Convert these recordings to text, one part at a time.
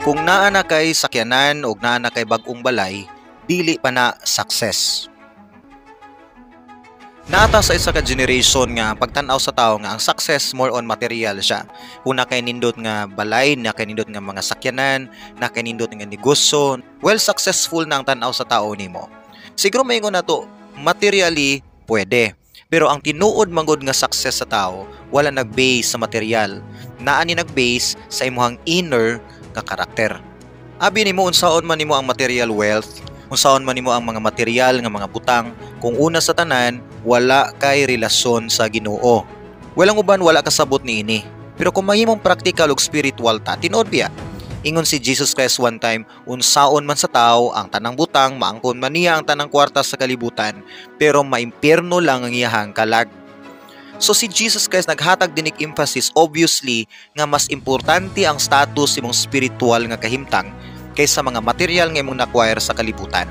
Kung naa na kay sakyanan og naa na kay bag-ong balay, dili pa na success. Naa ta sa isa ka generation nga pagtan-aw sa tao nga ang success more on material siya. Kung naa kay nindot nga balay, naa kay nindot nga mga sakyanan, naa kay nindot nga negosyo, well, successful na ang tan-aw sa tao nimo. Siguro maingon nato, materially pwede. Pero ang tinuod manggod nga success sa tao, wala nag-base sa material. Naa ni nag-base sa imuhang inner nga karakter. Abi nimo, unsaon man nimo ang material wealth, unsaon man nimo ang mga material nga mga butang, kung una sa tanan wala kay relasyon sa Ginoo. Walang uban, wala kasabot niini. Pero kung mahimong practical ug spiritual ta, tinuod biya. Ingon si Jesus Christ one time, unsaon man sa tao ang tanang butang, maangkon man niya ang tanang kwarta sa kalibutan, pero maimpierno lang ang iyahang kalag. So si Jesus Christ naghatag din emphasis, obviously, nga mas importante ang status imong spiritual nga kahimtang kaysa mga material nga imong na-acquire sa kalibutan.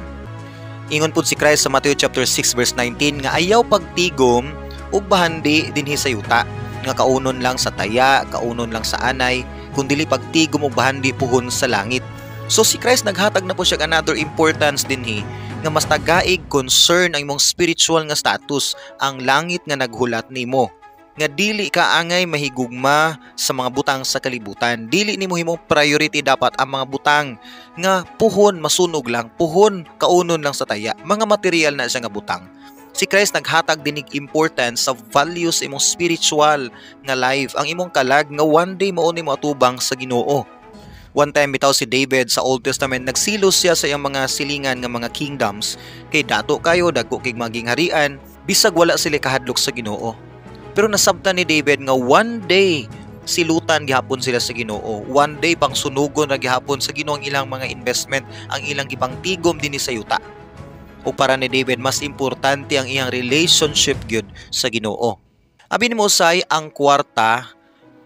Ingon pud si Christ sa Matthew chapter 6 verse 19 nga ayaw pagtigom ug bahandi dinhi sa yuta nga kaunon lang sa taya, kaunon lang sa anay, kun dili pagtigom og bahandi puhon sa langit. So si Christ naghatag na po siya another importance dinhi nga mas tagaig concern ang imong spiritual nga status, ang langit nga naghulat nimo nga dili ka angay mahigugma sa mga butang sa kalibutan. Dili nimo himong priority dapat ang mga butang nga puhon masunog lang, puhon kaunon lang sa taya, mga material na siya nga butang. Si Christ naghatag dinig importance sa values imong spiritual nga life, ang imong kalag nga one day mao nimo atubang sa Ginoo. One time bitaw, si David sa Old Testament, nagsilos siya sa iyang mga silingan nga mga kingdoms kay dato kayo, dagko kay maging harian, bisag wala sila kahadlok sa Ginoo. Pero nasabtan ni David nga one day silutan gihapon sila sa Ginoo. One day pang sunugon ra gihapon sa Ginoo ang ilang mga investment, ang ilang gipangtigom dinhi sa yuta. O para ni David, mas importante ang iyang relationship gyud sa Ginoo. Abi nimo usay, ang kwarta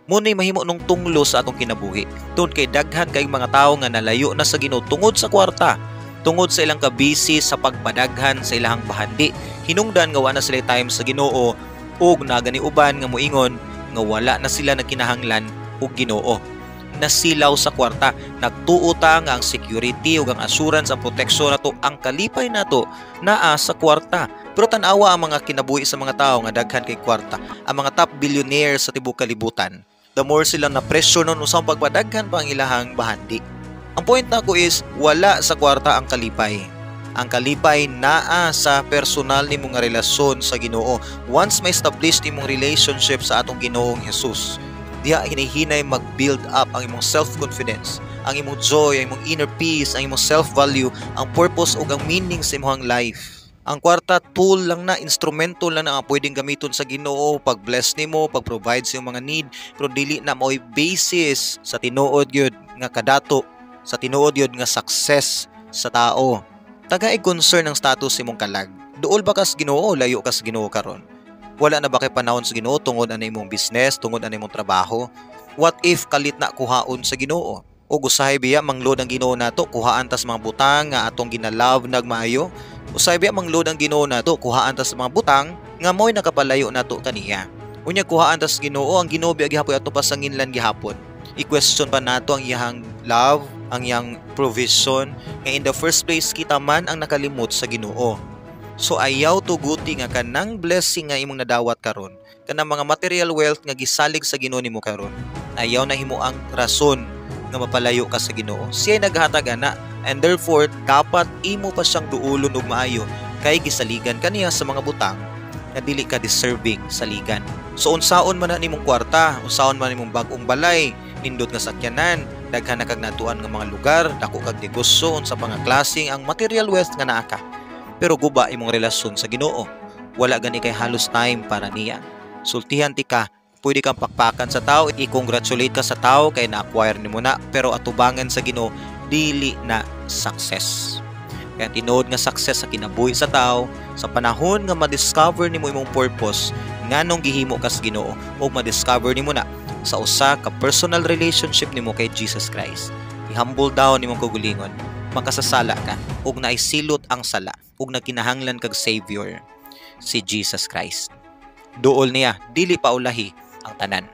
mao ni mahimo nung tunglo sa atong kinabuhi. Tungod kay daghan kay mga tawo nga nalayo na sa Ginoo tungod sa kwarta, tungod sa ilang kabisi sa pagpadaghan sa ilang bahandi. Hinungdan nga wa na sila time sa Ginoo ug nagani uban nga moingon nga wala na sila nagkinahanglan og Ginoo. Nasilaw sa kwarta, nagtuo ta nga ang security ug ang assurance, ang protection nato, ang kalipay nato naa sa kwarta. Pero tan-awa ang mga kinabuhi sa mga tao nga daghan kay kwarta, ang mga top billionaires sa tibuok kalibutan. The more sila na pressure nun usang pagpadaghan pa ang ilahang bahandi. Ang point nako is wala sa kwarta ang kalipay. Ang kalipay naa sa personal nimo nga relasyon sa Ginoo. Once ma-establish nimong relationship sa atong Ginoong Jesus, diha hinahinay mag-build up ang imong self-confidence, ang imong joy, ang imong inner peace, ang imong self-value, ang purpose ug ang meaning sa imong life. Ang kwarta, tool lang na, instrumento lang na nga pwedeng gamiton sa Ginoo pag-bless nimo, pag-provide sa imong mga need, pero dili na mao'y basis sa tinuod gyud nga kadato, sa tinuod gyud nga success sa tao. Tagaig concern ang status imong kalag. Duol ba kas Ginoo o layo kas Ginoo karon? Wala na ba kay panahon sa Ginoo tungod ana imong business, tungod ana imong trabaho? What if kalit na kuhaon sa Ginoo? O usahay biya manglod ang Ginoo nato, kuhaan tas mga butang nga atong ginalove nagmaayo? Usahay biya manglod ang Ginoo nato, kuhaan tas mga butang nga mo'y nakapalayo nato kaniya? Unya kuhaan tas Ginoo, ang Ginoo biya gihapon ato pasanginlan gihapon. I-question pa nato ang iyang love, ang iyang provision, nga in the first place kita man ang nakalimot sa Ginoo. So ayaw tuguti nga kanang blessing nga imong nadawat karon, kanang mga material wealth nga gisalig sa Ginoo nimo karon, ayaw na himo ang rason nga mapalayo ka sa Ginoo. Siya naghatag ana, and therefore dapat imo pa siyang duulon og maayo kay gisaligan kaniya sa mga butang nga dili ka deserving saligan. So unsaon man na nimong kwarta, unsaon man nimong bag-ong balay, nindot nga sakyanan, daghan na kag natuan nga mga lugar, dako kag negosyo, unsa pa nga klaseng ang material wealth nga naa ka. Pero guba imong relasyon sa Ginoo. Wala gani kay halos time para niya. Sultihan ti ka, pwede kang pakpakan sa tao, i-congratulate ka sa tao kay na-acquire nimo na, pero atubangan sa Ginoo, dili na success. Kaya tinuod nga success sa kinabuhi sa tao, sa panahon nga ma-discover nimo imong purpose nganong gihimo kas Ginoo ug ma-discover nimo na sa usa ka personal relationship nimo kay Jesus Christ. I-humble down nimong kaugalingon, makasasala ka ug naisilot ang sala ug nagkinahanglan kag Savior, si Jesus Christ. Duol niya, dili pa ulahi ang tanan.